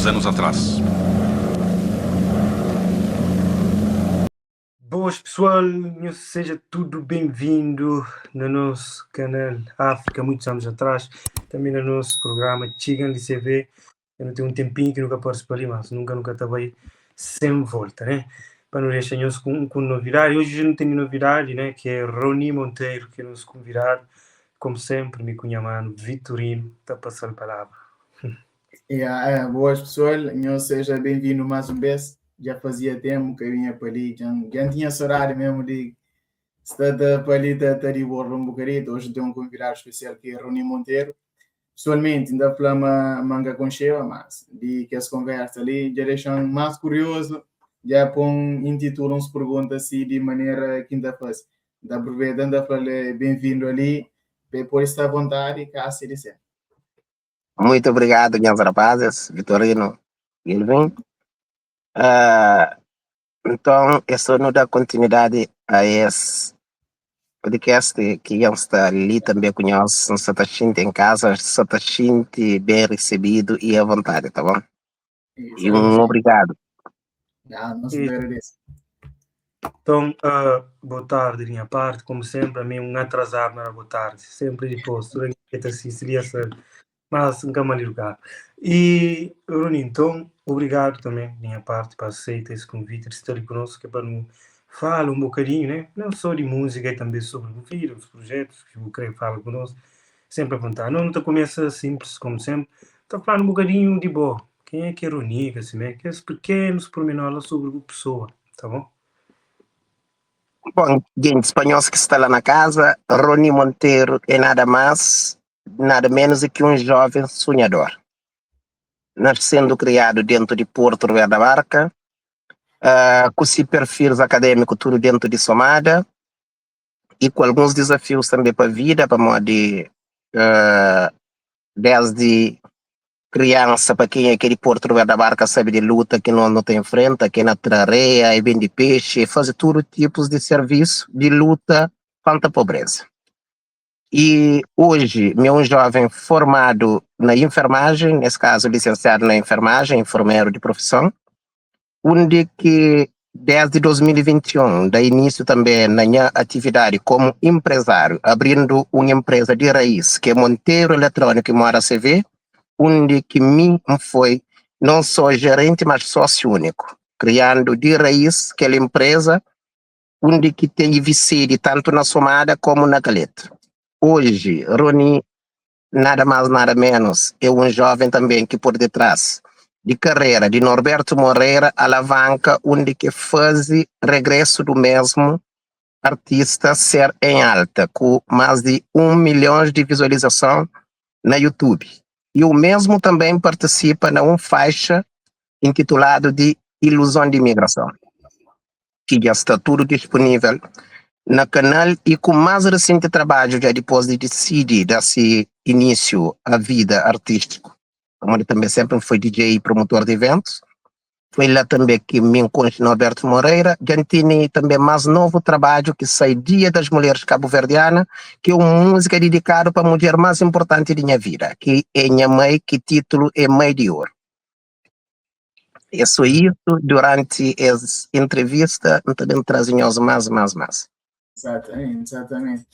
muitos anos atrás. Boas pessoal, nhos seja tudo bem-vindo no nosso canal África, muitos anos atrás, também no nosso programa Txiga li CV. Eu não tenho um tempinho que nunca apareço ali, mas nunca, nunca também sem volta, né? Para não deixar nhos com, com novidade. Hoje não tem novidade, né? Que é Roni Monteiro, que é nosso convidado. Como sempre, me cunha mano Vitorino, tá passando a palavra. Yeah, é, boas pessoal, nho seja bem-vindo mais um vez. Já fazia tempo que eu vinha para ali, já, já tinha saudade mesmo de estar para ali, tá, tá de bordo um bocadinho. Hoje tem um convidado especial que é Rony Monteiro. Pessoalmente, ainda falamos manga com cheia, mas de que as conversas ali já deixam mais curioso, já põe, intitulam-se perguntas assim de maneira que ainda faz. Da aproveitando a falar bem-vindo ali, depois está à vontade, cá se disser. Muito obrigado, meus rapazes, Vitorino e Elvin. Uh, então, isso nos dá continuidade a esse podcast que está ali também com nós, está em casa, está bem recebido e à vontade, tá bom? E um obrigado. Ah, não se agradeço. Então, uh, boa tarde, minha parte, como sempre, a mim um atrasado na boa tarde, sempre depois, durante assim, seria mas nunca me lugar. E, Rony, então, obrigado também, minha parte, para aceitar esse convite, de estar ali conosco, que é para nos falar um bocadinho, né? Não só de música, e também sobre o vida, os projetos que o creio fala conosco, sempre a vontade. Não, não começa simples, como sempre, está falando um bocadinho de boa. Quem é que é Rony, assim, né? Que é pequenos pormenores sobre a pessoa, tá bom? Bom, gente, espanhóis que está lá na casa, Rony Monteiro é nada mais, nada menos do que um jovem sonhador. Nascendo criado dentro de Porto Rio da Barca, uh, com seu perfil acadêmico tudo dentro de Somada e com alguns desafios também para a vida, para modo de, uh, desde criança, para quem é aquele Porto Rio da Barca sabe de luta que não, não tem enfrenta, que é na trareia, e vende peixe, faz todo tipos de serviço de luta contra a pobreza. E hoje, meu um jovem formado na enfermagem, nesse caso licenciado na enfermagem, enfermeiro de profissão, onde que desde 2021 dá início também na minha atividade como empresário, abrindo uma empresa de raiz, que é Monteiro Eletrônico e Mora CV, onde que mim foi não só gerente, mas sócio único, criando de raiz aquela empresa onde que tem sede tanto na Somada como na Caleta. Hoje, Rony, nada mais, nada menos, é um jovem também que por detrás de carreira de Norberto Moreira alavanca onde que faz regresso do mesmo artista ser em alta, com mais de 1 milhão de visualização na YouTube. E o mesmo também participa na uma faixa intitulado de Ilusão de Imigração, que já está tudo disponível na canal e com mais recente trabalho, já depois de decidir dar-se início à vida artística. Como ele também sempre foi DJ e promotor de eventos, foi lá também que me encontrei no Alberto Moreira. Já tinha também mais novo trabalho que sai Dia das Mulheres Cabo-Verdiana, que é uma música dedicada para a mulher mais importante da minha vida, que é minha mãe, que título é Mãe de Ouro. Isso isso durante essa entrevista, também trazemos mais, mais, mais. Exatamente, exatamente.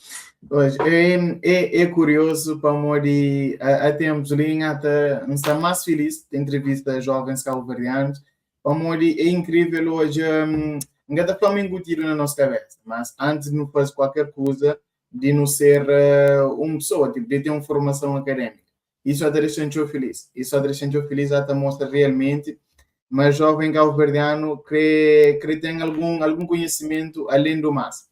Hoje, é, é, é curioso para de há tempos ali até está mais feliz de entrevista jovens cabo-verdianos. Para é incrível hoje, um, não está falando incutido na nossa cabeça, mas antes de não fazer qualquer coisa, de não ser uh, uma pessoa, tipo, de ter uma formação acadêmica. Isso até deixa eu feliz. Isso até deixa eu feliz, até mostra realmente mas jovem cabo-verdiano crê, crê tem algum, algum conhecimento além do mais.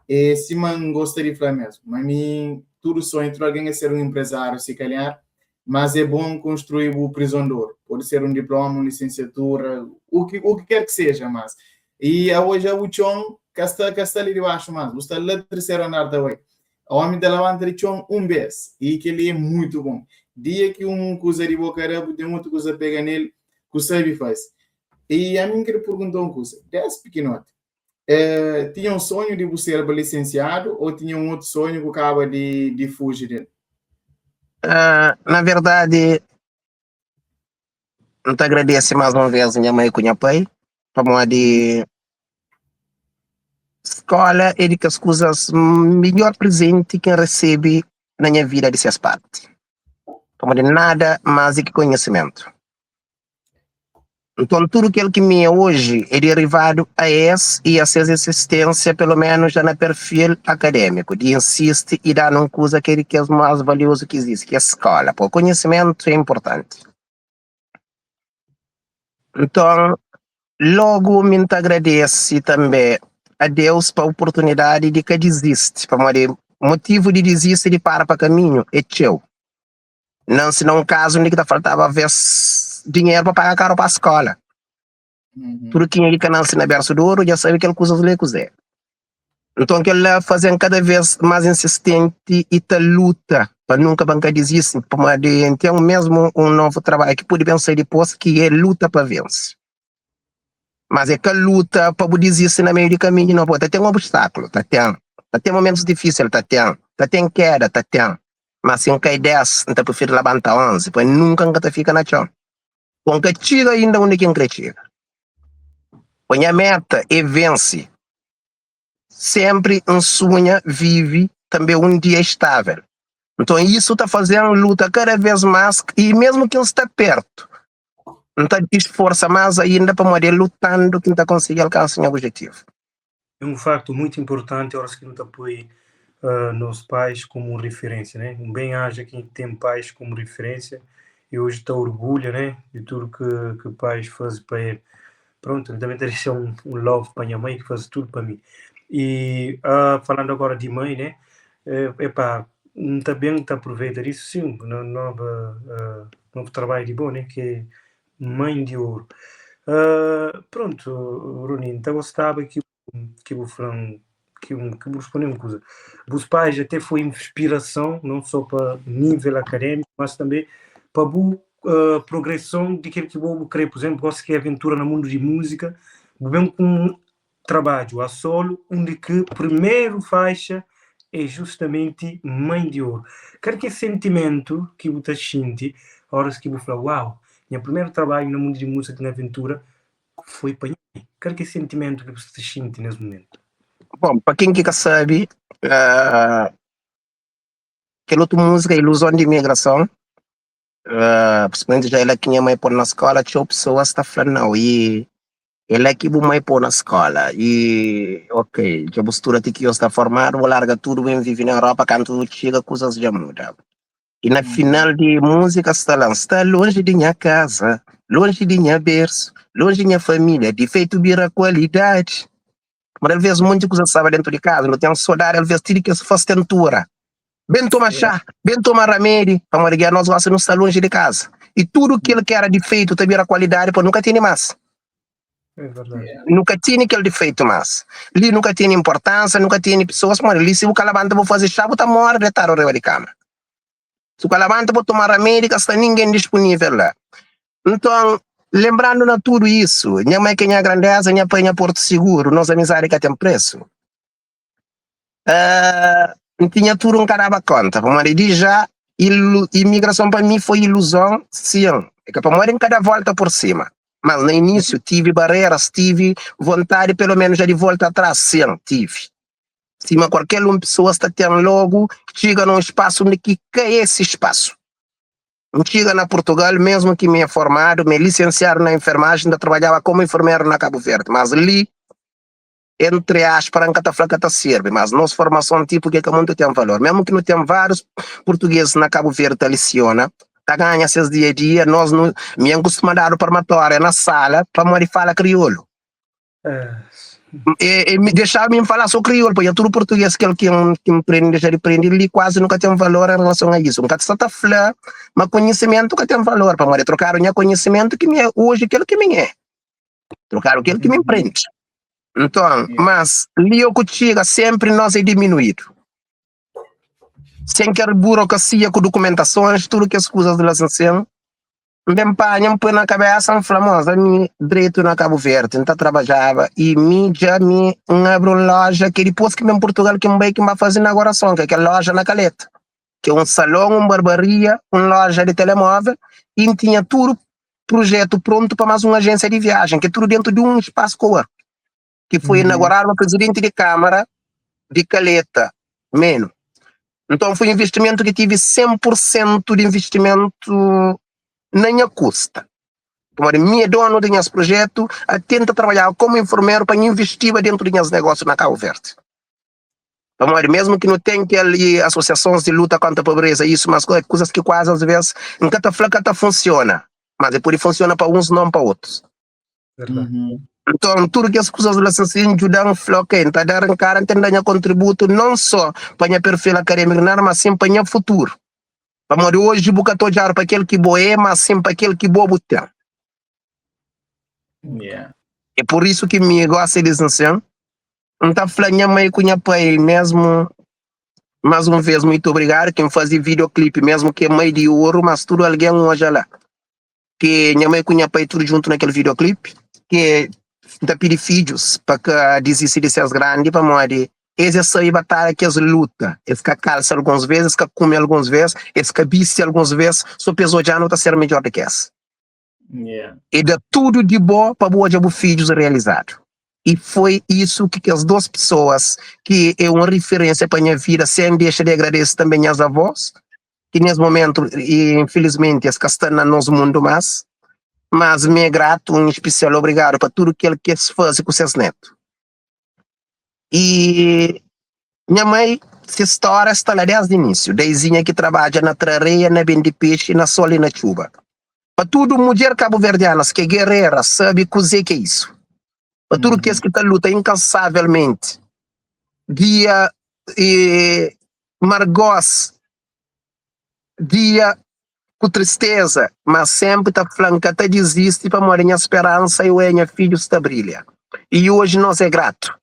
E se man gosta de falar mesmo, mas mim tudo sonho, tudo alguém é ser um empresário, se calhar, mas é bom construir o prisão de ouro. Pode ser um diploma, uma licenciatura, o que, o que quer que seja, mas. E hoje o chão que está, que está ali debaixo, mas está lá no terceiro andar da way. O homem da levanta de chão um vez, e que ele é muito bom. Dia que um coisa de boca tem muita coisa pega nele, que sabe faz. E a mim queria perguntar uma coisa, desse pequenote, eh, tinha um sonho de você ser licenciado ou tinha um outro sonho que acaba de, de fugir dele? Uh, na verdade, N ta agradese más un vez nha mai ku nha pai pamodi skola é di kes kuzas midjor prizenti ki N resebe na nha vida di ses parti pamodi nada más di ki konhisimentu. Nton tudu kel ki mi é oji é derivadu a es i a ses insisténsia, pelo ménus ja na perfil akadémiku, di insisti i da-nu un kuza ki é di kes más valiozu ki izisti, ki é skóla. Pô, konhisimentu é inpurtanti. Nton, lógu mi N ta agradese tanbê a Deus pa oportunidadi di ka dizisti, pamodi motivu di dizisti, di para pa kaminhu é txeu. Nansi na un kaza undi ki ta faltaba aves dinheru pa paga karu pa skola. Tudu kenha ki ka nansi na bersu di oru dja sabe kel kuzas li é kuzê. Nton kel la faze-m kada vez más insistenti i ta luta pa nunka pa N ka dizisti, pamodi N ten mesmu un novu trabadju ki pode ben sai dipôs ki é luta pa vense. Mas é ka luta pa bu dizisti na meiu di kaminhu, nau. Ta ten obstakulu, ta ten. Ta ten momentus difísil, ta ten. Ta ten keda, ta ten. Mas si N kai 10, N ta prifiri labanta 11, pa nunka N ka ta fika na txon. Po N ka txiga inda undi ki N kre txiga. Po nha meta é vense. Senpri N sunha vive tanbe un dia estável. Nton isu ta faze-m luta kada vez más i mesmu ki N sta pertu, N ta isforsa más ainda pamodi é lutandu ki N ta konsigi alkansa nha objetivu. É un faktu muitu inpurtanti óras ki nu ta poi nos pais komu un riferénsia, né? Un ben haja ken ki ten pais komu riferénsia i oji ta orgulha, né, di tudu ki pais faze pa el. Prontu, mi tanbe ta dexa un love pa nha mai ki faze tudu pa mi. I falandu agora di mai, né, epá, N ta ben ta apruveita disu, sin, na nova novu trabadju di bo, né, ki é Mãe di Oru. Prontu, Rony, N ta gostaba ki ki bu fla-m, ki ki bu responde-m un kuza. Bus pais até foi inspirason, non só pa nível akadémiku, mas tanbe pa bu progreson di kel ki bo bu kre. Pur izénplu, gosi ki é aventura na mundu di múzika, bu ben ku un trabadju a solu undi ki primeru faixa é justamenti Mãe di Oru. Kal ki é sentimentu ki bu ta xinti óras ki bu fla, Uau, nha primeru trabadju na mundu di múzika ki N aventura foi pa nha mãe? Kal ki é sentimentu ki bu sta ta xinti nes mumentu? Bom, pa ken ki ka sabe, kel otu múzika Iluzon di Imigrason, principalmente dja ela ki nha mãe pô-m na skola, txeu pesoas ta fla nau i ela ki bu mãe pô na skola i ok, dja bu studa ti ki nhos sta formadu, bu larga tudu bu ben vive na Europa, kantu bu txiga kuzas dja muda. I na final di múzika sta la, N sta lonji di nha kaza, lonji di nha bersu, lonji nha família, difeitu bira kualidadi. Mas alvês monti kuza staba dentu di kaza, nu ten sodadi alvês ti di kes fastentura. Ben toma xá, ben toma ramedi, pamodi dja nos gosi nu sta lonji di kaza. I tudu kel ki era difeitu ta bira kualidadi pa nu ka tene mas. Nu ka tene kel difeitu mas. Li nu ka tene inportansa, nu ka tene pesoas, pamodi li si bu ka labanta bu faze xá bu ta mori detadu riba di kama. Si bu ka labanta bu toma ramedi ka sta ningen dispunivel la. Nton, lenbrandu na tudu isu, nha mai ki é nha grandeza, nha pai nha portu siguru, nos amizadi ka ten presu. N tinha tudu N ka daba konta pamodi di já imigrason pa mi foi iluzon sin é ka pamodi N ka da volta por sima mas na inísiu tive bareras tive vontadi pelo menus já di volta atrás sin tive sima kualker un pesoa sta ten logu txiga na un spasu undi ki ka é se spasu N txiga na Portugal mesmu ki mi é formadu mi é lisensiadu na enfermajen N ta trabadjaba komu enfermeru na Kabu Verdi mas li Entre aspra, N ka ta fla ka ta sirbi, mas nos formason tipu ke ka muntu ten valor. Mesmu ki nu ten várius purtuguesis na Kabu Verdi ta lisiona, ta ganha ses dia a dia, nos nu, mi N kustuma dadu parmatória na sala pamodi fala kriolu. E, e mi dexaba mi fala so kriolu, pabia tudu purtugues kel ki N, ki N prende, dexa di prende li kuazi nu ka ten valor en relason a isu. N ka sta ta fla ma konhisimentu ka ten valor, pamodi trokadu nha konhisimentu ki mi é oji kel ki mi é. Trokadu kel ki mi prende. Nton, mas li o ku txiga senpri nos é diminuídu. Sen kel burokrasia ku dokumentasons, tudu kes kuzas la sin sen, N ben panha, N poi na kabesa, N fla, mos, ami dretu na Kabu Verdi, N ta trabadjaba i mi dja mi N abri un loja ki dipôs ki N ben Purtugal ki N bai ki N ba faze inaugurason, ki é kel loja na Kaleta, ki é un salon, un barbaria, un loja di telemóvel i N tinha tudu. projetu prontu pa más un ajénsia di viajen, ki é tudu dentu di un spasu co-work, ki foi inauguradu pa prizidenti di Kámara di Kaleta, Menu. Nton, foi un investimentu ki tive 100 pur sentu di investimentu na nha kusta. Pamodi mi é donu di nhas projetu, até N ta trabadjaba komu enfermeru pa N investiba dentu di nhas negósiu na Kabu Verdi. Pamodi mesmu ki nu ten kel asosiasons di luta kontra pobreza isu mas kuzas ki kuazi as ves N ka ta fla ka ta funsiona, mas e pudi funsiona pa uns non pa otus. Nton tudu kes kuzas la sin djuda-m fla ok N ta da rinkada N ten da nha kontributu non so pa nha perfil akademiku nada mas sin pa nha futuru. Pamodi oji bu ka ta odjadu pa kel ki bo é mas sin pa kel ki bo bu ten. É pur isu ki mi gosi di sin. N ta fla nha mai ku nha pai mesmu mas un vez muito obrigado ki N faze videoclip mesmu ki é mai di oru mas tudu algen odja la ki nha mai ku nha pai tudu djuntu na kel videoclip ki N ta pidi fidjus pa ka disisti di ses grandi pamodi es es sabe batalha ki es luta es ka kalsa alguns vez es ka kume alguns vez es ka bisti alguns vez so pa es odja-nu ta ser midjor di ki es. E da tudu di bo pa bu odja bu fidjus realizadu. E foi isu ki kes dos pesoas ki e un riferensia pa nha vida, sen dexa di agradese tanbe nhas avos, ki nes momentu infilismenti es ka sta na nos mundu mas, mas mi e gratu, un spesial obrigadu pa tudu kel ki es faze ku ses netu. E nha mai, se stória sta la desdi inísiu, Deizinha ki trabadja na tra areia, na bende pexi, na sol i na txuba. Pa tudu mudjer kabuverdianas ki é gerera sabe kuzê ki é isu. Pa tudu kes ki ta luta inkansavelmenti dia i margós, dia ku tristeza, mas senpri ta fla, N ka ta dizisti pamodi nha speransa i oia nha fidjus ta brilha. I oji nos é gratu.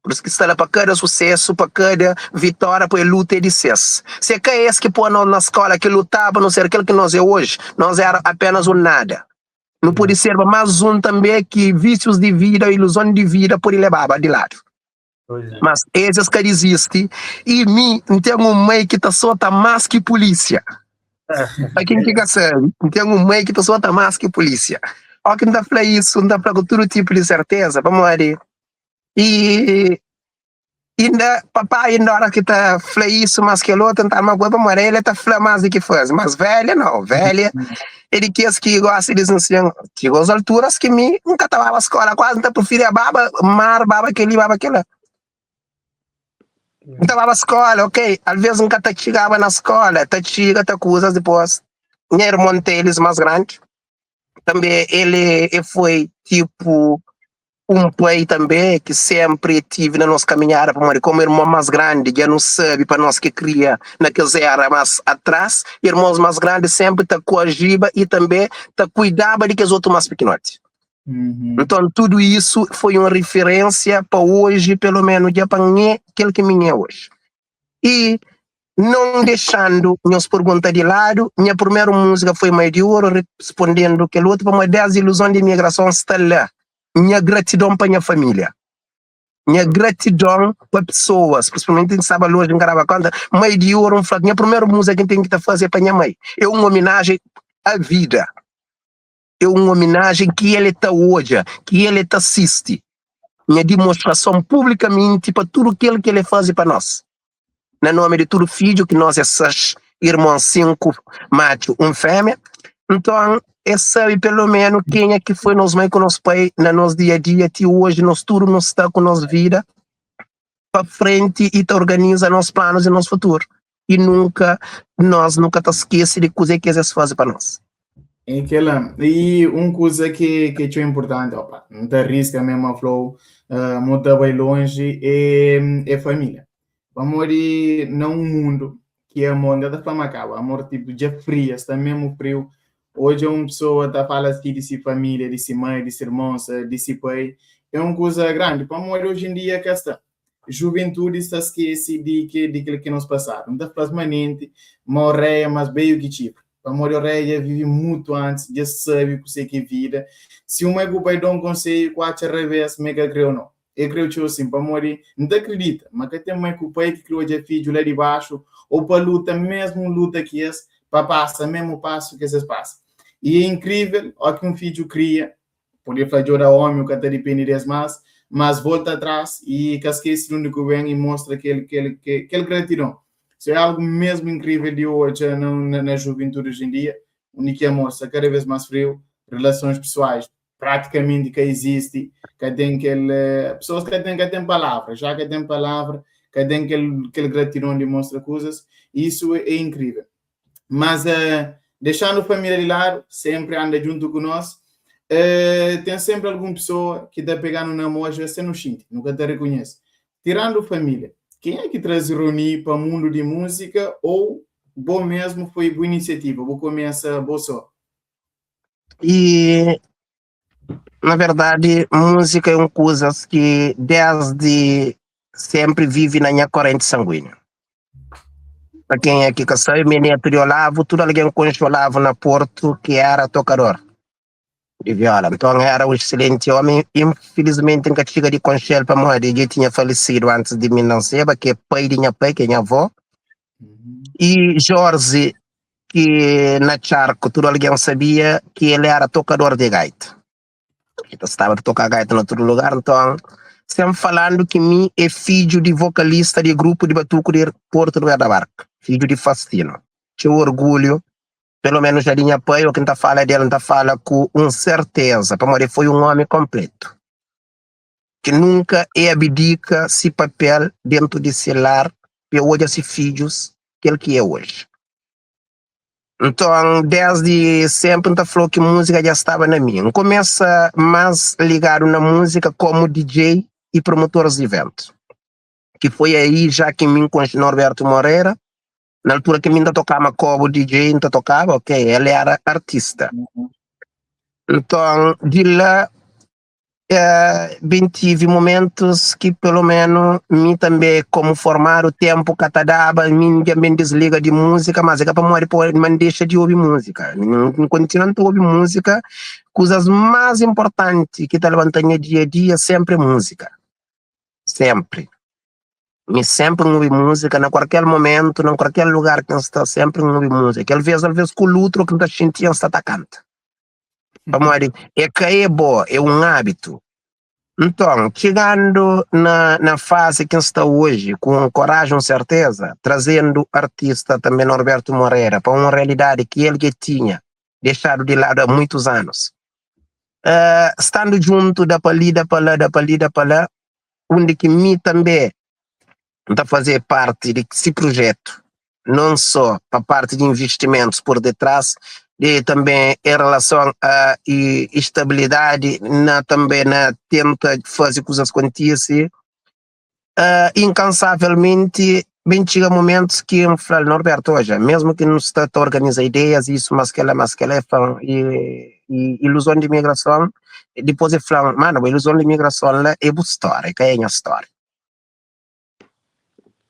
Pur isu ki sta la pa kada susesu, pa kada vitória, pa e luta é di ses. Si é ka es ki pô nos na skola, ki lutaba nu ser kel ki nos é oji, nos éra apenas un nada. Nu pode serba más un tanbê ki vísius di vida, iluzon di vida pode lebaba di ladu. Mas es es ka dizisti i mi N ten un mai ki ta sota más ki pulísia. Pa ken ki ka sabe, N ten un mai ki ta sota más ki pulísia. Óki N ta fla isu, N ta fla ku tudu tipu di serteza, pamodi i inda papai inda óras ki ta fla isu más kel otu, N ta ama ku el pamodi el ta fla más di ki faze. Mas velha nau, velha é di kes ki gosta di dizensian. Txiga uns alturas ki mi N ka ta baba skola kuazi, N ta prifiria baba mar, baba kel-li, baba kel-la. N ta baba skola, ok, alvês N ka ta txigaba na skola, ta txiga ta kuzas dipôs nha irmon Telis más grandi tanbê el e foi tipu un pai tanbê ki sénpri tive na nos kaminhada pamodi komu irmon más grandi dja nu sabe pa nos ki kria na kes éra más atrás irmons más grandi sénpri ta koajiba i tanbê ta kuidaba di kes otu más pikinoti. Nton tudu isu foi un riferénsia pa oji pelo menu dja pa N é kel ki mi N é oji. I non dexandu nhos pergunta di ladu, nha purmeru múzika foi Mai di Oru, rispondendu kel otu pamodi desdi iluzon di imigrason sta la. Nha gratidon pa nha família, nha gratidon pa pesoas, prinsipalmenti N staba lonji N ka daba konta, Mai di Oru N fla nha purmeru múzika ki N ten ki ta faze é pa nha mai, é un ominajen a vida, é un ominajen ki el ta odja, ki el ta sisti, nha dimostrason publikamenti pa tudu kel ki el faze pa nos. Na nomi di tudu fidju ki nos é 6 irmon, 5 matxu, 1 fémia. Nton, es sabe pelomenu kenha ki foi nos mai ku nos pai na nos dia-a-dia ti oji. Nos tudu nu sta ku nos vida pa frenti i ta organiza nos planus i nos futuru. I nunka nos nu ka ta skese di kuzê ki es faze pa nos. É kela. E un kuza ki ki é txeu inportanti, opa, N ta riska mesmu a fla-u, uh, mo ta bai lonji, é, é família. Pamodi na un mundu ki amor, N ka ta fla ma kaba, amor tipo dja fria, sta mesmu friu. Odja un pesoa ta fala si di si família, di si mai, di si irmons, di si pai, é un kuza grandi. Pamodi oji en dia ka sta. Juventudi sta skese di ke di kel ki nos pasadu. N ta fla-s manenti ma oreia é más beiu ki txifri. Pamodi oreia dja vive mutu antis, dja sabe kusé ki é vida. Si un mai ku pai da un konsedju ku atxa rabés ma e ka kre-u nau. E kre-u txeu sin, pamodi N ta kridita ma ka ten mai ku pai ki kre odja fidju la di baxu o pa luta mesmu luta ki es, pa pasa mesmu pasu ki es es pasa. E é incrível ó ki um fidju kria, pode fla djoda homi, o ka ta depende des mas, mas volta atrás e ka skese de onde que vem e mostra aquele gratidão. Isso é algo mesmo incrível de hoje na juventude hoje em dia, onde que amor está cada vez mais frio, relações pessoais praticamente que existe, que tem aquele, pessoas que tem palavra, já que tem palavra, que tem aquele gratidão de mostra coisas, isso é incrível. Mas deixando a família de lado, sempre anda junto conosco, tem sempre alguma pessoa que está pegando na mão, às vezes você não sente, nunca te reconhece. Tirando a família, quem é que traz Roni para o mundo de música ou bom mesmo foi boa iniciativa, vou começar boa só? E na verdade, música é uma coisa que desde sempre vive na minha corrente sanguínea. Para quem é que sabe, meu neto de Olavo, tudo alguém conhece Olavo na Porto, que era tocador de viola. Então era um excelente homem. Infelizmente, nunca chega de conhecer para morrer. Ele tinha falecido antes de mim nascer, que é pai de minha pai, que é minha avó. E Jorge, que na Charco, tudo alguém sabia que ele era tocador de gaita. Ele estava a tocar gaita em outro lugar, então sempre falando que mim é filho de vocalista de grupo de batuco de Porto do da Barca, filho de Fastino. Tinha orgulho, pelo menos já tinha pai, o que tá fala dele, tá fala com um certeza, para morrer foi um homem completo. Que nunca é abdica se papel dentro de seu lar, e hoje se filhos, que ele que é hoje. Então, desde sempre, tá falou que música já estava na minha. Começa mais ligado na música como DJ e promotor de eventos. Que foi aí já que me conheci Norberto Moreira. Na altura que me ainda tocava como DJ, ainda tocava, ok, ele era artista. Então, de lá, bem tive momentos que pelo menos mim também como formar o tempo que dava, mim também desliga de música, mas é que para morrer, pô, não deixa de ouvir música. Não continua a ouvir música, coisas mais importantes que tá levantando dia a dia sempre é música. Sempre. Me sempre ouvi música, na qualquer momento, em qualquer lugar que está, sempre ouvi música. Às vezes com o outro que está sentindo, está atacando. Vamos ver, é que é boa, é um hábito. Então, chegando na fase que está hoje, com coragem e certeza, trazendo artista também Norberto Moreira para uma realidade que ele que tinha deixado de lado há muitos anos. Estando junto da pali, da para lá, da pali, da para lá, onde que mim também está fazer parte desse projeto, não só para a parte de investimentos por detrás, e também em relação à estabilidade, na, também na tenta fazer coisas acontecer, incansavelmente, bem chega momentos que eu falo, Norberto, hoje, mesmo que não está a organizar ideias, isso, mas que ela é e ilusão de imigração, depois eu falo, mano, a ilusão de imigração lá é boa história, que é a minha história.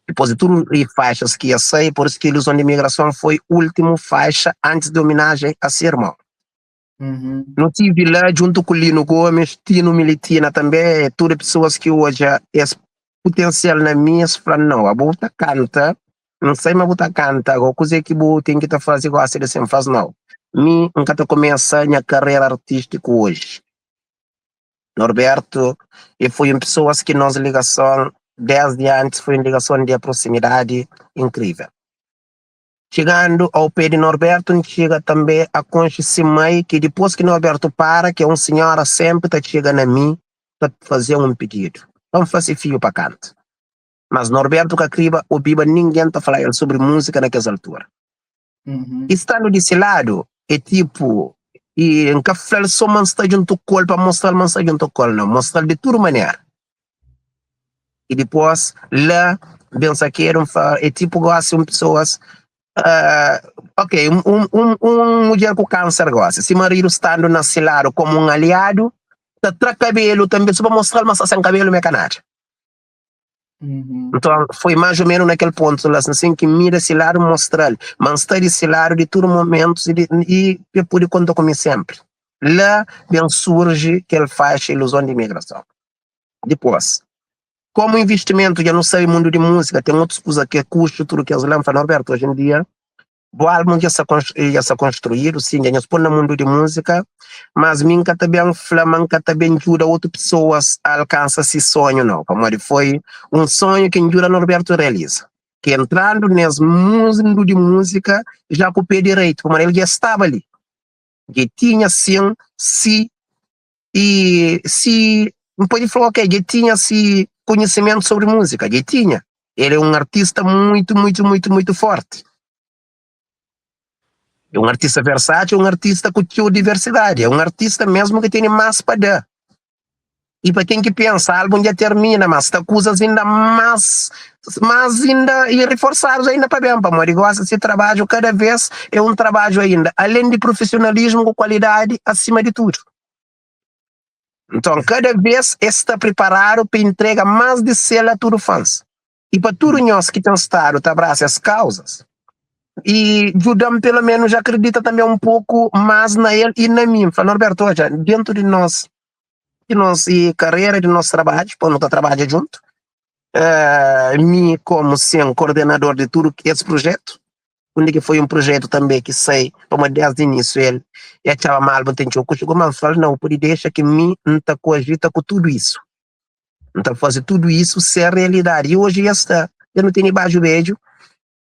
Depois de tudo e faixas que ia sair, por isso que a ilusão de imigração foi última faixa antes de homenagem a seu irmão. Não tive lá junto com o Lino Gomes, Tino Militina também, todas pessoas que hoje esse potencial na minha, se falam, não, a bota canta, não sei, mas bota canta, agora coisa que bo tem que tá fazer gosta de sempre faz não. Mim, nunca tô começando minha carreira artística hoje. Norberto, e foi em pessoas que nós ligação desde antes foi uma ligação de proximidade incrível. Chegando ao pé de Norberto, a gente chega também a conhecer mãe que depois que Norberto para, que é um senhora sempre tá chegando a mim para fazer um pedido. Vamos fazer fio para canto. Mas Norberto Cacriba, o Biba, ninguém tá falando sobre música naquela altura. Estando desse lado, é tipo, e em café só man está junto com para mostrar, man está junto com não, mostrar de toda maneira. E depois, lá, pensa que era um, é tipo, gosta de pessoas, ok, um mulher com câncer gosta, se marido estando nesse lado como um aliado, tá tra cabelo também, só para mostrar, mas sem cabelo me canal. Então, foi mais ou menos naquele ponto, lá, assim, que mira esse lado, mostrar, mas está desse lado de todo momento e eu pude contar comigo sempre. Lá, bem surge que ele faz a ilusão de imigração. Depois, como investimento, já não sei o mundo de música, tem outras coisas que é custo, tudo que eles lá falam, Norberto, hoje em dia, Bu álbum dja sta dja sta konstruídu, sim, dja nhos pô na mundu di múzika, mas mi N ka ta ben fla ma N ka ta ben djuda otu pesoas a alkansa si sonhu, nau, pamodi foi un sonhu ki N djuda Norberto realiza, ki entrandu nes mundu di múzika ja ku pé direitu, pamodi el dja staba li, dja tinha sim si i si N pode fla ok, dja tinha si konhisimentu sobri múzika, dja tinha. El é un artista muitu, muitu, muitu, muitu forti. É un artista versátil, un artista ku txeu diversidadi, é un artista mesmu ki tene más pa da. I pa ken ki pensa, álbum dja termina, mas sta kuzas inda más, más inda i reforsadus ainda pa ben, pamodi gosi si trabadju kada vez é un trabadju ainda, alén di profisionalismu ku kualidadi asima di tudu. Nton, kada vez es sta priparadu pa intrega más di sel a tudu fans i pa tudu nhos ki ten stadu ta abrasa es kauzas i djuda-m pelo menus akredita tanbe un poku más na el i na mi. N fla, Norberto, odja, dentu di nos di nos karera, di nos trabadju, pa nu ta trabadja djuntu, mi komu sen kordenador di tudu es prujetu, undi ki foi un prujetu tanbe ki sai pamodi desdi inisiu el e atxaba ma álbum ten txeu kuxu, ma N fla-l, nau, pode dexa ki mi N ta koajita ku tudu isu. N ta faze tudu isu ser realidadi. I oji dja sta, dja nu tene Baju Bedju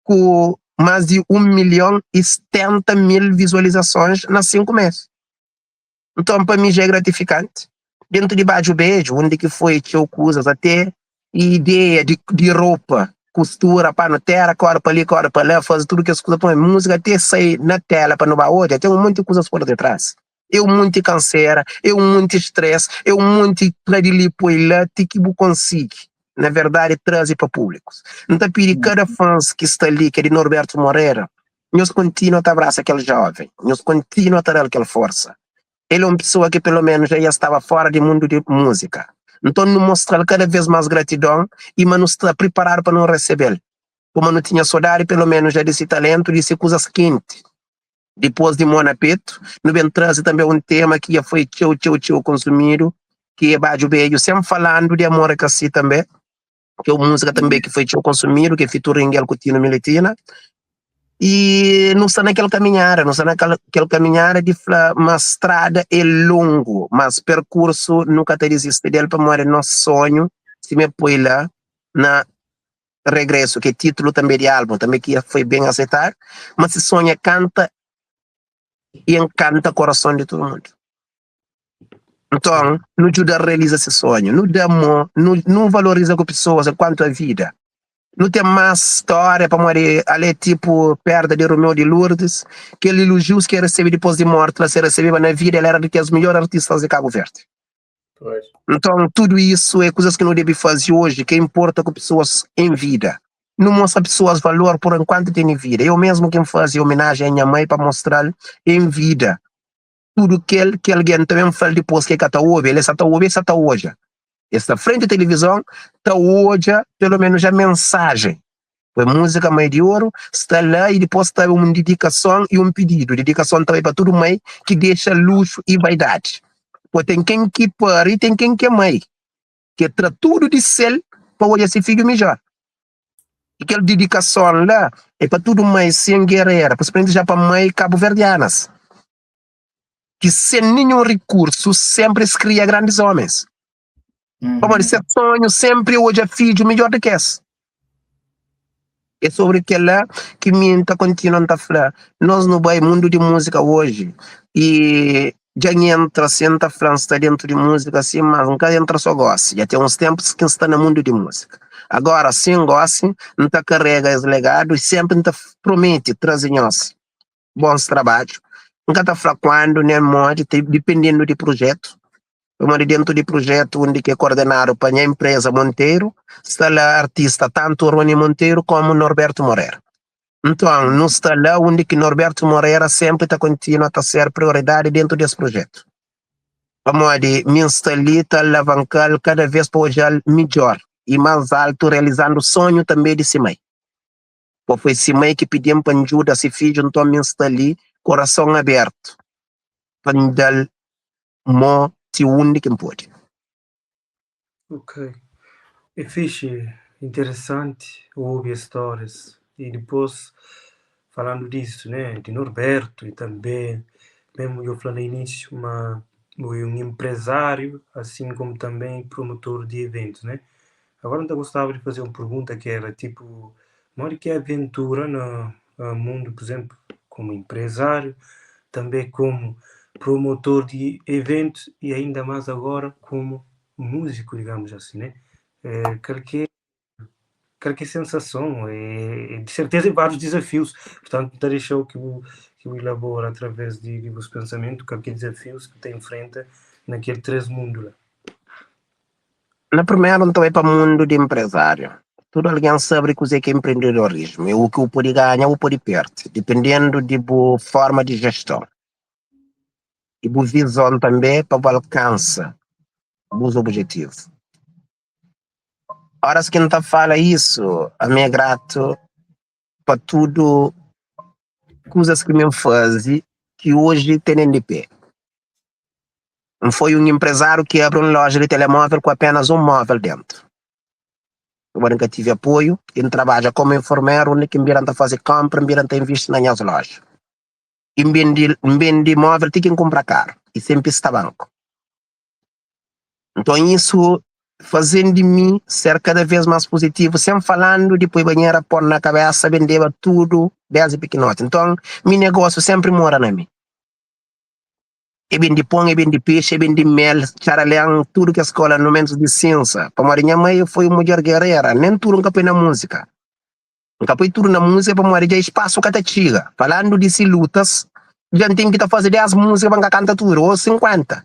ku más di 1 milhon i 70 mil vizualizasons na 5 mês. Nton, pa mi dja é gratifikanti. Dentu di Baju Bedju, undi ki foi txeu kuzas, até ideia di ropa, kustura, panu tera, kore pa li, kore pa la, faze tudu kes kuza, poi múzika até sai na tela pa nu ba odja, ten un monti kuzas por detrás. É un monti kansera, é un monti stress, é un monti tra di li poi la ti ki bu konsigi na verdadi traze pa públikus. N ta pidi kada fans ki sta li ki é di Norberto Moreira, nhos kontinua ta abrasa kel joven, nhos kontinua ta da-l kel forsa. El é un pesoa ki pelo menus dja staba fora di mundu di múzika. Nton nu mostra-l kada vez más gratidon i ma nu sta priparadu pa nu resebe-l. Kuma nu tinha sodadi pelo menus dja di si talentu, di si kuzas kenti. Dipôs di Mó na Petu, nu ben traze tanbê un tema ki dja foi txeu, txeu, txeu konsumidu, ki é Badju Bedju, sen falandu di Amor é Ka Si tanbê, ki é un múzika tanbê ki foi txeu konsumidu, ki é featuring el ku Tino Militina. I nu sta na kel kaminhada, nu sta na kel kaminhada di fla ma strada é longu, mas perkursu nu ka ta dizisti del pamodi nos sonhu sima e poi la na Regresso, ki é títulu tanbê di álbum, tanbê ki foi ben aseitadu, ma se sonhu é kanta i enkanta korason di tudu mundu. Nton, nu djuda realiza se sonhu, nu da mô, nu valoriza ku pesoas enkuantu a vida. Nu ten más stória pamodi ale é tipu perda di Romeu di Lourdes, kel ilujius ki el resebe dipôs di morti la, si el resebeba na vida el éra di kes midjór artistas di Kabu Verdi. Nton, tudu isu é kuzas ki nu debe faze oji, ka inporta ku pesoas en vida. Nu mostra pesoas valor por enkuantu tene vida. Eu mesmu ki N faze omenajen a nha mai pa mostra-l en vida tudu kel ki algen ta ben fla-l dipôs ki el ka ta obi, el sa ta obi, el sa ta odja. El sta frenti tilivizon ta odja pelo menus a mensajen. Foi múzika Mãe di Oru sta la i dipôs sta un didikason i un pididu. Didikason ta bai pa tudu mãe ki dexa luxu i vaidadi. Pô ten ken ki pari i ten ken ki é mãe, ki tra tudu di sel pa odja se fidju midjor. I kel didikason la é pa tudu mãe sen gerera, prinsipalmenti ja pa mãe kabuverdianas, ki sen ninhun rikursu senpri es kria grandis omis. Pamodi ses sonhu senpri é odja fidju midjor di ki es. É sobri kel-la ki mi N ta kontinua N ta fla, nos nu bai mundu di múzika oji i dja N entra si N ta fla N sta dentu di múzika si, mas N ka entra so gosi, dja ten uns tenpus ki N sta na mundu di múzika. Agora sin gosi N ta karega es legadu i senpri N ta promete traze nhos bons trabadju. N ka ta fla kuandu nen modi, dipendendu di prujetu. Pamodi dentu di prujetu undi ki é kordenadu pa nha empresa Monteiro, sta la artista tantu Rony Monteiro komu Norberto Moreira. Nton, nu sta la undi ki Norberto Moreira senpri ta kontinua ta ser prioridadi dentu di es prujetu. Pamodi mi N sta li ta alavanka-l kada vez pa odja-l midjor y más altu realizandu sonhu tanbe di si mai. Bo foi si mai ki pidi-m pa N djuda si fidju, nton mi N sta li korason abertu pa N da-l mô ti undi ki N pode. Ok. É fixe, interessanti obi es stórias i dipôs Falando disso, né, di Norberto e também, mesmo eu falei no início, ma um empresário, assim como também promotor de eventos, né? Agora eu gostava de fazer uma pergunta que era tipo, onde que é a aventura no, no mundo, por exemplo, como empresário, também como promotor de eventos e ainda mais agora como músico, digamos assim, né? É, que que sensação, é, de certeza vários desafios, portanto, deixou que o que o elabora através de, de vos pensamento, que desafios que te enfrenta naquele três mundos lá. Na primeira, então é para o mundo de empresário. Tudo alguém sabe o que é empreendedorismo, e o que o pode ganhar ou pode perder, dependendo de boa forma de gestão. E boa visão também para alcançar os objetivos. Horas que não tá fala isso, a mim é grato para tudo coisas que me fazem que hoje tem de pé. Não foi um empresário que abriu uma loja de telemóvel com apenas um móvel dentro. Eu nunca tive apoio, ele trabalha como enfermeiro, onde que me a fazer compra, me a investir nas minhas lojas. E me vende móvel, tem que comprar caro. E sempre está banco. Então isso fazendo de mim ser cada vez mais positivo, sempre falando, depois banheira pôr na cabeça, vendeva tudo, desde pequenote. Então, meu negócio sempre mora na mim. E vende pão, e vende peixe, e vende mel, charalhão, tudo que a escola, no menos de ciência. Para minha mãe foi uma mulher guerreira, nem tudo nunca foi na música. Nunca foi tudo na música, para morrer já espaço que até chega. Falando de se lutas, já tem que tá fazer 10 músicas para cantar tudo, ou 50.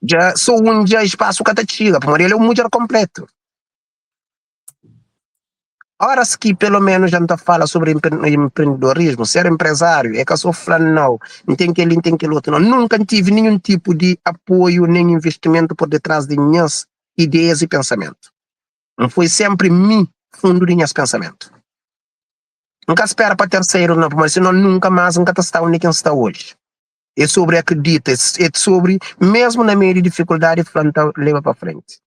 Já só um já espaço que até chega, para ele é um mulher completo. Horas que pelo menos já não fala sobre empreendedorismo, ser empresário, é que eu sou falando não, não tem que ele, não tem que outro, não. Nunca tive nenhum tipo de apoio nem investimento por detrás de minhas ideias e pensamento. Não foi sempre mim fundo de minhas pensamentos. Nunca espera para terceiro, não, mas senão nunca mais nunca está onde quem está hoje. É sobre acredita, é sobre, mesmo na meio de dificuldade, planta, leva para frente.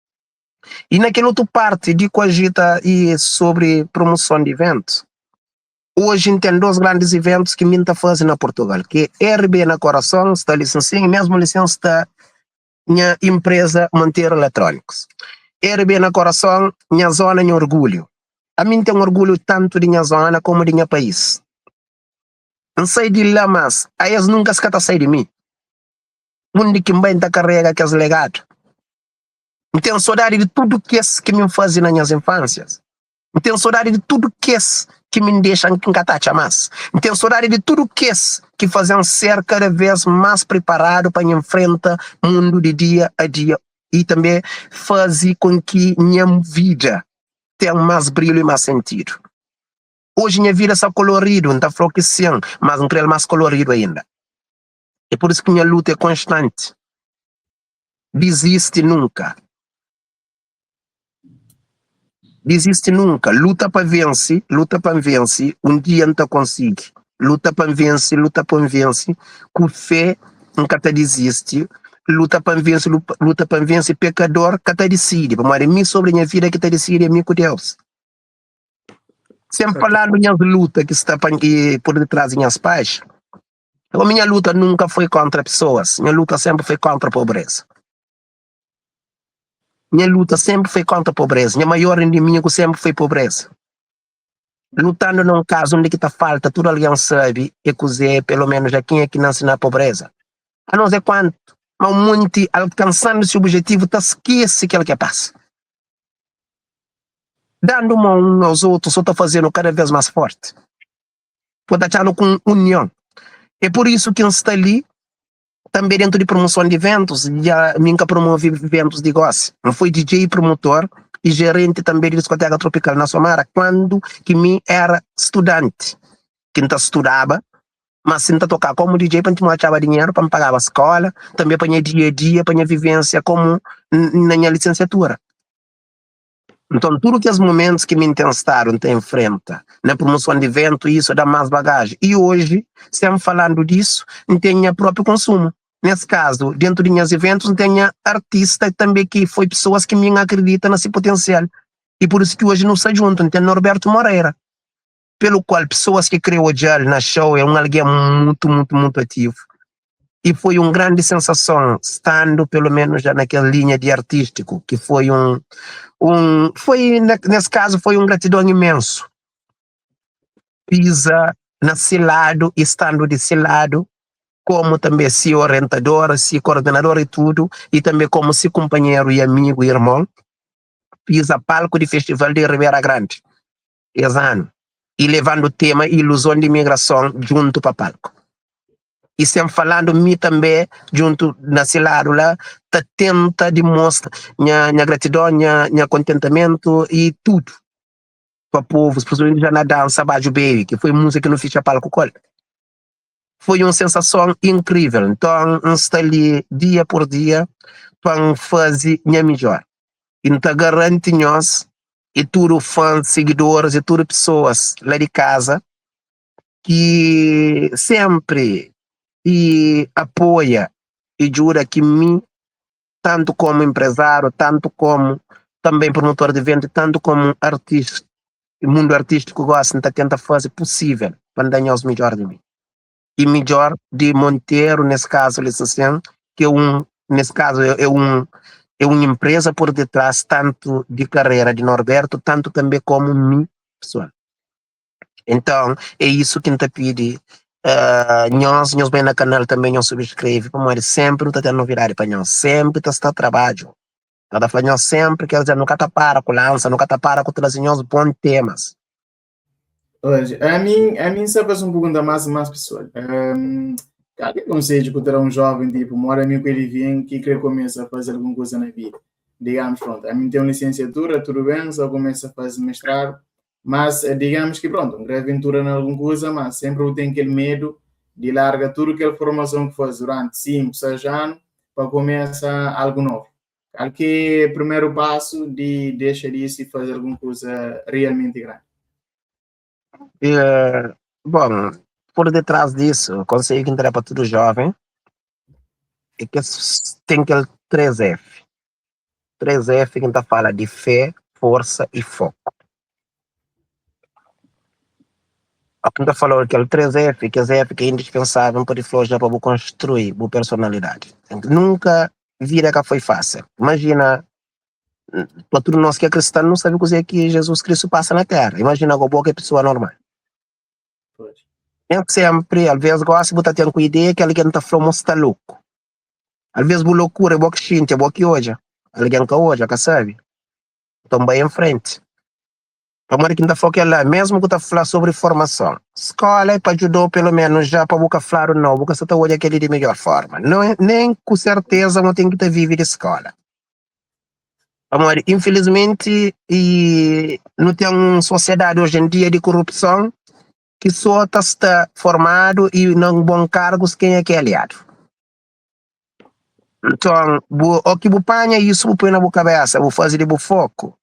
E naquela outra parte de coagita e sobre promoção de eventos, hoje tem dois grandes eventos que me fazendo na Portugal, que é RB na Coração, está licenciado, e mesmo licença está minha empresa Monteiro Eletrônicos. RB na Coração, minha zona, minha orgulho. A mim tem orgulho tanto de minha zona como de minha país. Não sei de lá, mas a eles nunca se sair de mim. Onde que bem tá carrega aqueles legados. Não tenho saudade de tudo que esse que me fazem nas minhas infâncias. Não tenho saudade de tudo que esse que me deixam encatacha mais. Não tenho saudade de tudo que esse que fazem ser cada vez mais preparado para enfrentar o mundo de dia a dia e também fazer com que minha vida tenha mais brilho e mais sentido. Hoje minha vida está colorido, não está falando que sim, mas não quero mais colorido ainda. É por isso que minha luta é constante. Desiste nunca. Desiste nunca. Luta para vencer, luta para vencer. Um dia não te consegue. Luta para vencer, luta para vencer. Com fé, nunca te desiste. Luta para vencer, luta para vencer. Pecador, que te decide. Mas é mim sobre minha vida que te decide, é mim com Deus. Sempre falando minhas lutas que está por detrás de minhas pais. A minha luta nunca foi contra pessoas. Minha luta sempre foi contra a pobreza. Minha luta sempre foi contra a pobreza. Minha maior inimigo sempre foi pobreza. Lutando num caso onde que tá falta, tudo alguém sabe, e cozer, pelo menos já quem é que nasce na pobreza. A não ser quanto, mas muito alcançando esse objetivo, tá esquece que ele quer passa. Dando mão um aos outros, só tá fazendo cada vez mais forte. Pode estar com união. É por isso que está ali, também dentro de promoção de eventos, já nunca promovi eventos de gosto. Não foi DJ promotor e gerente também de discoteca tropical na Somara, quando que mim era estudante, que não estudava, mas sem tocar como DJ para não achava dinheiro para me pagar a escola, também para minha dia a dia, para minha vivência como na minha licenciatura. Então, tudo que os momentos que me intentaram te enfrenta na promoção de evento, isso dá mais bagagem. E hoje, sempre falando disso, não tenho próprio consumo. Nesse caso, dentro de meus eventos, não tenho artista também que foi pessoas que me acreditam nesse potencial. E por isso que hoje não sei junto, não tem Norberto Moreira. pelo qual pessoas ki kre odjal na show é un algen mutu mutu mutu ativu e foi un grandi sensason stando pelo menos já na kel linha di artístico ki foi un un foi nes kazu foi un gratidon imensu pisa na si ladu e stando di si ladu komu tanbe si orientador si koordenador e tudu e tanbe komu si kunpanheru e amigu e irmon pisa palku di festival di Ribera Grandi es anu y levandu tema Iluzon di Migrason djuntu pa palku. Y sen falandu mi tanbe djuntu na si ladu la ta tenta dimostra nha nha gratidon, nha nha kontentamentu y tudu pa povu, spesialmenti ja na dansa Badju Baby ki foi múzika ki nu fitxa palku ku el. Foi un sensason inkrivel. Nton N sta li dia pur dia pa N faze nha midjor y N ta garanti nhos y tudu fans, sigidoris y tudu pesoas la di kaza ki senpri y apoia y djuda ki mi tantu komu enprezáriu, tantu komu tanben promotor di iventu, tantu komu artista, mundu artístiku gosi N ta tenta faze pusível pa N da nhos midjor di mi y midjor di Monteru nes kazu li sin ki é un nes kazu é un é un enpreza por detrás tantu di karera di Norberto tantu tanbe komu mi pesoal. Então é isso ki N ta pidi nhos, nhos bai na kanal tanbe nhos subskreve pamodi senpri nu ta ten novidadi pa nhos, senpri ta sta trabadju. Nu ta fla nhos senpri, ker dizer, nu ka ta para ku lansa, nu ka ta para ku traze nhos bon temas. Hoje, a mim, a mim só faz um pergunta mais, mais pessoal. Um, qual é o conselho que terá um jovem tipo, mora amigo que ele vem, que quer começar a fazer alguma coisa na vida? Digamos, pronto, a mim tem uma licenciatura, tudo bem, só começa a fazer mestrado, mas digamos que pronto, uma aventura em alguma coisa, mas sempre eu tenho aquele medo de largar tudo aquela formação que faz durante 5, 6 anos para começar algo novo. Qual que é o primeiro passo de deixar isso e fazer alguma coisa realmente grande? É, bom, por detrás disso, o conselho que entrega para todo jovem é que tem aquele 3F. 3F que a fala de fé, força e foco. O que a falou aquele 3F, que é F que é indispensável para já para construir a personalidade. Nunca vida que foi fácil. Imagina, para todos nós que é cristão, não sabe o que é que Jesus Cristo passa na terra. Imagina como que é pessoa normal. Pois. Nem sempre, às vezes, gosta de ter com ideia que alguém está falando, está louco. Às vezes, a loucura é boa que sente, é boa que hoje. Alguém que hoje, que sabe. Então, vai em frente. Pamodi ki N ta fla kel-la, mésmu ku ta fla sobri formason, skóla é pa djuda-u peloménus ja pa bu ka fladu nau, bu ka sa ta odja kel-li di midjór fórma. Nen ku sertéza ma ten ki ta vive di skóla. Pamodi, infilismenti, nu ten un sosiadadi oji en dia di korupson ki sô ta sta formadu i na bon kargus kenha ki é aliadu. Nton, bu, o ki bu panha isu bu poi na bu kabésa, bu faze di bu foku.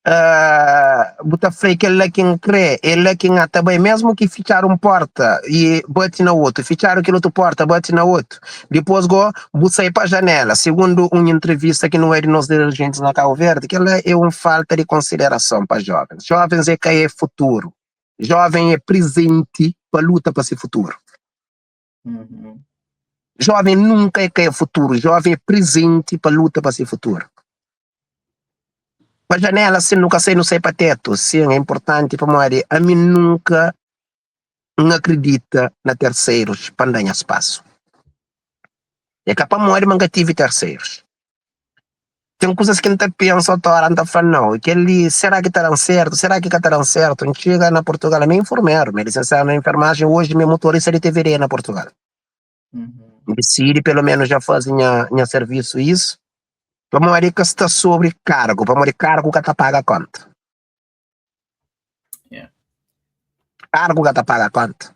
Uh, bu ta fla kel la ki N kre, é la ki N ta bai, mesmu ki fitxadu un porta e bati na otu, fitxadu kel otu porta, bati na otu. Dipôs go, bu sai pa janela. Segundo un entrevista ki nu é di nos dirijentis na Cabo Verde, kel la é un falta di konsiderason pa jovens. Jovens é ka é futuru. Jovem é presenti pa luta pa se futuru. Uhum. Jovem nunka é ka é futuru, jovem é presenti pa luta pa se futuru. Pa janela sin nu ka sai, nu sai pa tetu. Sin, é importanti pamodi ami nunka N akredita na terserus pa N da nha spasu. É ka pamodi ma N ka tivi terserus. Ten kuzas ki N ta pensa otu ora N ta fla nau, kel-li sera ki ta da-m sertu, sera ki ka ta da-m sertu? N txiga na Purtugal ami é enfermeru, mi é lisensiadu na enfermajen, oji mi é motorista di TVD na Purtugal. Uhum. N disidi pelo menos ja faze nha, nha servisu isu, pamodi ka sta sobri kargu, pamodi kargu ka ta paga konta. Yeah. Kargu ka ta paga konta.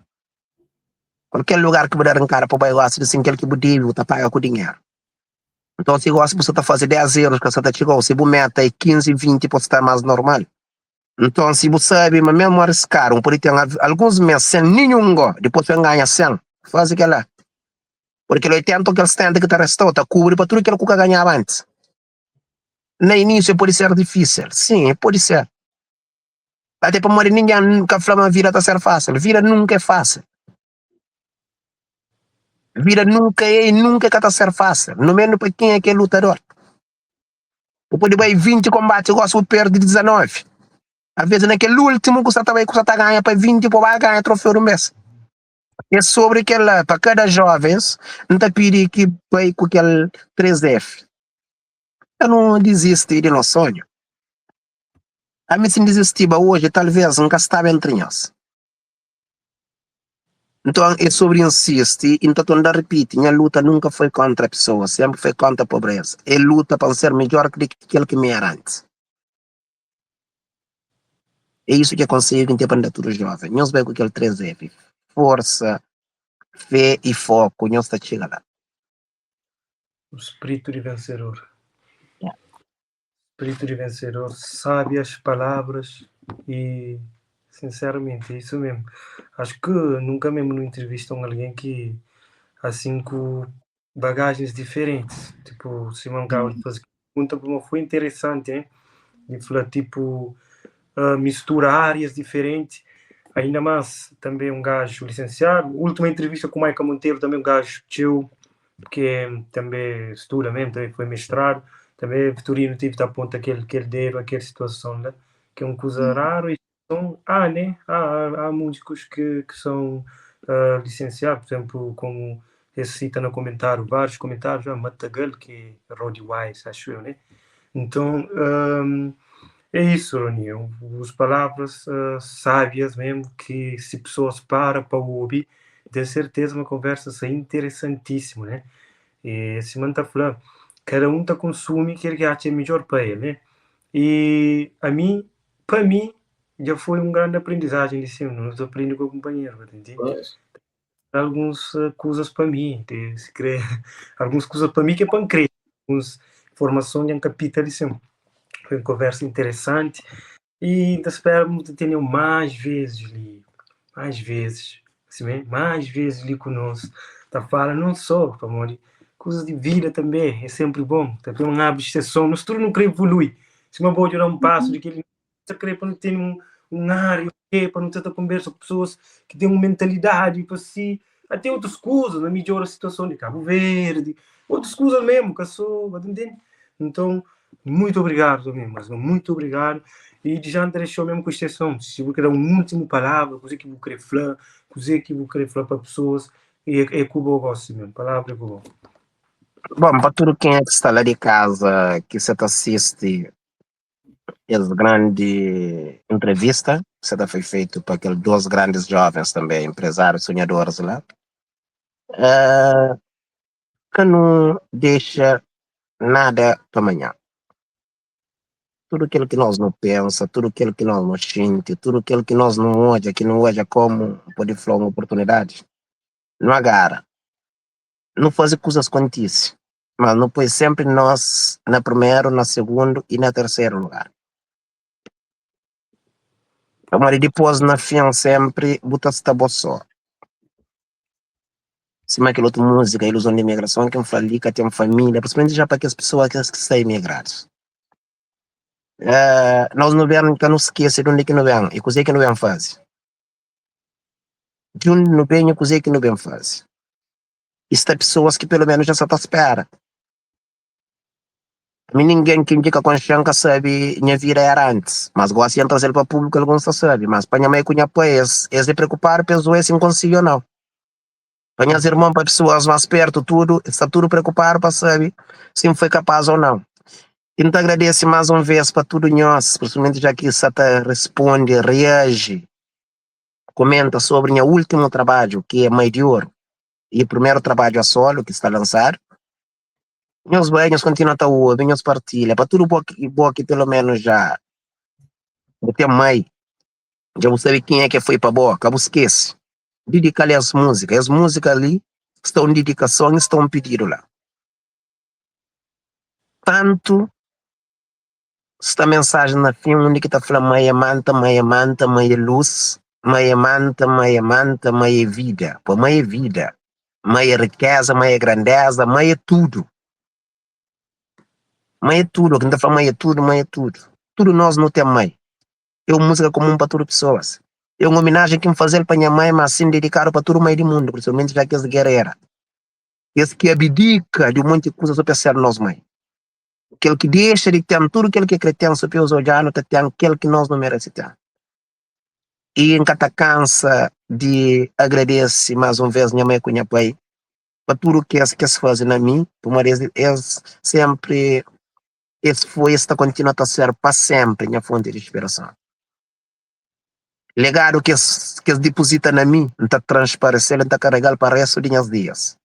Kualker lugar ki bu da rinkada pa bu bai gosi di sin kel ki bu debe, bu ta paga ku dinheru. Nton si gosi bu sta ta faze 10 euros ka sta ta txiga-u, si bu meta é 15, 20 pode sta más normal. Nton si bu sabe ma mesmu ariskadu, bu pode ten alguns mês sen ninhun go, dipôs bu ganha 100, faze kel-la. Pode kel 80 ou kel 70 ki ta resta-u ta kubri pa tudu kel ku ka ganhaba antis. Na inísiu pode ser difísil, sin, pode ser. Até pamodi ningen ka fla ma vida ta ser fásil. Vida nunka é fásil. Vida nunka é e nunka ka ta ser fásil. No menu pa kenha ki é lutador. Bu pode bai 20 konbati gosi bu perde 19. Às vezes naquele último que você tá vai que você tá ganha para 20 pô vai ganha troféu do mês. É sobre aquela para cada jovens, não tá pedir que vai com aquele 3F. Eu não desiste de nosso sonho. A mim se desistiba hoje, talvez nunca estava entre nós. Então é sobre insiste, então tô a repite, minha luta nunca foi contra a pessoa, sempre foi contra a pobreza. É luta para ser melhor que aquele que me era antes. É isso que aconselho que para tudo jovem. Nós vai com aquele 3F. Força, fé e foco. Nós está chegando lá. O espírito de vencedor. Espírito de vencedor, sábias palavras e sinceramente, é isso mesmo. Acho que nunca mesmo não entrevistam alguém que assim com bagagens diferentes. Tipo, Simão Galo faz pergunta como foi interessante, hein? De falar tipo mistura áreas diferentes. Ainda mais também um gajo licenciado. Última entrevista com o Maica Monteiro, também um gajo tio, que também estuda mesmo, também foi mestrado. Também Vitorino tive da ponta aquele dedo, aquela situação, né? Que é uma coisa rara. E são, há, né? Há músicos que são licenciados, por exemplo, como esse cita no comentário, vários comentários, ah, Matagal, que é Roddy Wise, acho eu, né? Então, é isso, Rony, as palavras sábias mesmo, que se pessoas para ouvir, tenho certeza uma conversa assim, interessantíssima, né? E se manda falando, cada um tá consome aquilo que acha melhor para ele, né? E a mim, para mim, já foi uma grande aprendizagem de cima, não estou aprendendo com o companheiro, entende? Algumas coisas para mim, de, se crê, algumas coisas para mim que é para crer, algumas formação de um capítulo de cima. Foi uma conversa interessante e ainda espero que tenham mais vezes ali, mais vezes, assim mesmo, mais vezes ali conosco. Tá falando não só, amor, coisas de vida também, é sempre bom. Tá tem uma abstração, nós tudo não quer evoluir. Se uma boa dar um passo de que ele não quer para não ter um área, para não ter conversa com pessoas que têm uma mentalidade para si, até outras coisas, na melhor a situação de Cabo Verde, outras coisas mesmo, que sou, entende? Então, muito obrigado também, mas muito obrigado. E já deixou mesmo com exceção. Se você quer uma última palavra, coisa que você quer falar, coisa que você quer falar para pessoas, e é que eu gosto mesmo, palavra é que eu gosto. Bom, para tudo quem é que está lá de casa, que você assiste essa grande entrevista, que você foi feito para aqueles dois grandes jovens também, empresários, sonhadores lá, que não deixa nada para amanhã. Tudo aquilo que nós não pensa, tudo aquilo que nós não sente, tudo aquilo que nós não olha, que não olha como pode falar uma oportunidade, não agarra. Não faz coisas acontecer, mas não põe sempre nós na primeiro, na segundo e na terceiro lugar. Mas depois na fim sempre bota-se tá só. Se mais aquela outra música, Ilusão de Imigração, que eu falei que tem família, principalmente já para aquelas pessoas que estão imigradas. Nós não vemos, que não esqueça de onde que não vem e coisa que não vem faz. De onde não vem e coisa que não vem faz. Está pessoas que pelo menos já só tá espera. A mim ninguém que indica com chanca sabe minha vida era antes, mas gosta de trazer para o público alguns só sabe, mas para minha mãe com minha pai, eles se preocupar, pensou esse consigo ou não. Para minhas irmãs, para pessoas mais perto, tudo, está tudo preocupado para saber se foi capaz ou não. Então agradeço mais uma vez para tudo nós, principalmente já que Sata responde, reage, comenta sobre meu último trabalho, que é Mãe de Ouro, e o primeiro trabalho a solo que está lançado. Meus banhos continuam a ouvir, meus partilha, para tudo bom que, bom que pelo menos já tem mãe, já você sabe quem é que foi para boca, você esquece. Dedicar-lhe as músicas, as músicas ali estão em dedicação, estão pedindo lá. Tanto esta mensagem na fim, onde que está falando mãe é manta, mãe é manta, mãe é luz, mãe é manta, mãe é manta, mãe é vida. Pô, mãe é vida, mãe é riqueza, mãe é grandeza, mãe é tudo. Mãe é tudo, quem está falando mãe é tudo, mãe é tudo. Tudo nós não temos mãe. É un múzika komun pa tudu pesoas. É un ominajen ki N faze-l pa nha mai, má sin dedikadu pa tudu mai di mundu, prinsipalmenti ja kes gerera, kes ki abdika di un monti kuza so pa es ser nos mai. Kel ki dexa di ten tudu kel ki e kre ten so pa es odja-nu ta ten kel ki nos nu merese ten. I N ka ta kansa di agradese más un vês nha mai ku nha pai pa tudu kes ki es faze na mi, pamodi es sénpri es foi es ta kontinua ta ser pa sénpri nha fonti di inspirason. Legadu ki es ki es dipozita na mi, N ta transparese-l, N ta karega-l pa réstu di nhas dias.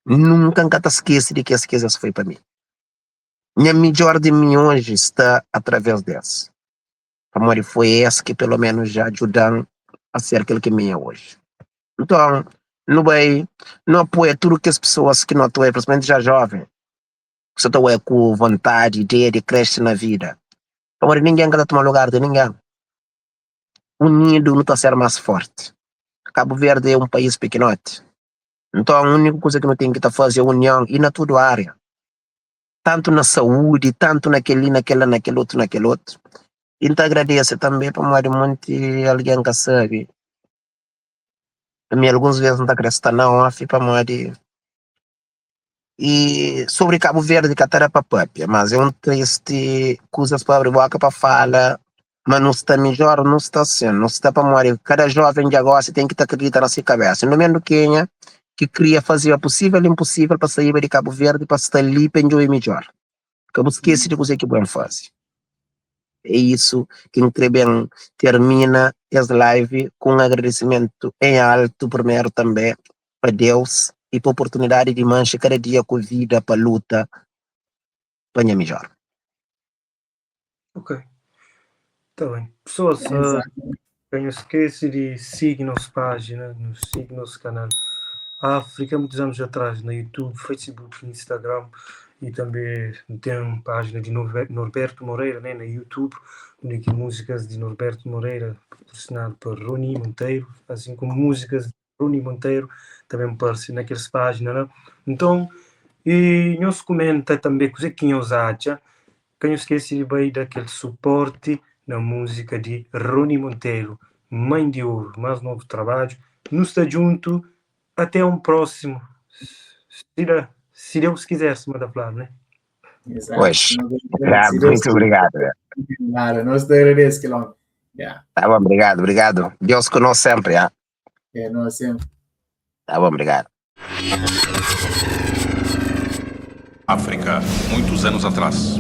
Nunka N ka ta skese di kes ki es foi pa mi. Nha midjór di mi oji sta através di es, pamodi foi es ki peloménus dja djuda-m a ser kel ki mi é oji. Nton, nu bai, nu apoia tudu kes pesoas ki nu ta oja, prinsipalmenti ja jóven, ki sa ta oja ku vontadi, ideia di krese na vida, pamodi ningen ka ta toma lugar di ningen. Unidu nu ta ser más fórti. Kabu Verdi é un país pikinoti, nton úniku kuza ki nu ten ki ta faze é union i na tudu ária, tantu na saúdi, tantu na kel-li, na kel-la, na kel otu, na kel otu. I N ta agradese tanbe pamodi monti algen ka sabe ami alguns ves N ta kre sta na off pamodi I sobri Kabu Verdi ka ta da pa papia, mas é un tristi kuzas pa abri boka pa fala ma nu sta midjor, nu sta sin, nu sta pamodi kada joven di agosi ten ki ta akredita na si kabesa, no mendu kenha ki kria fazeba pusivel i inpusivel pa saiba di Kabu Verdi pa sta li pa ndjobe midjor. Ka bu skese di kuze ki bu ben faze. É isu ki N kre ben termina es live ku un agradesimentu en altu primeru tanbe pa Deus i pa oportunidadi di manxe kada dia ku vida pa luta pa nha midjor. Ok, ta ben. Pesoas, ka nhos skese di sigi nos pájina, nos sigi nos kanal África Muitos Anos Atrás na YouTube, Facebook, Instagram e tanbe nu ten pájina di Norberto Moreira, né, na YouTube, undi ki múzikas di Norberto Moreira patrosinadu pa Rony Monteiro, asin komu múzikas di Rony Monteiro ta ben parse na kes pájina la. Nton, i nhos kumenta tanbe kuzê ki nhos atxa. Ka nhos skese di bai da kel suporti na múzika di Rony Monteiro, Mãe di Ouro, más novu trabadju. Nu sta djuntu, até un prósimu, si da, si Deus kizer, sima ta fladu, né? Exato. Pois, obrigado, muito obrigado. Nada, nós te agradecemos, Quilombo. Yeah. Tá bom, obrigado, obrigado. Deus com nós sempre, ah. É, nós sempre. Tá bom, obrigado. África, muitos anos atrás.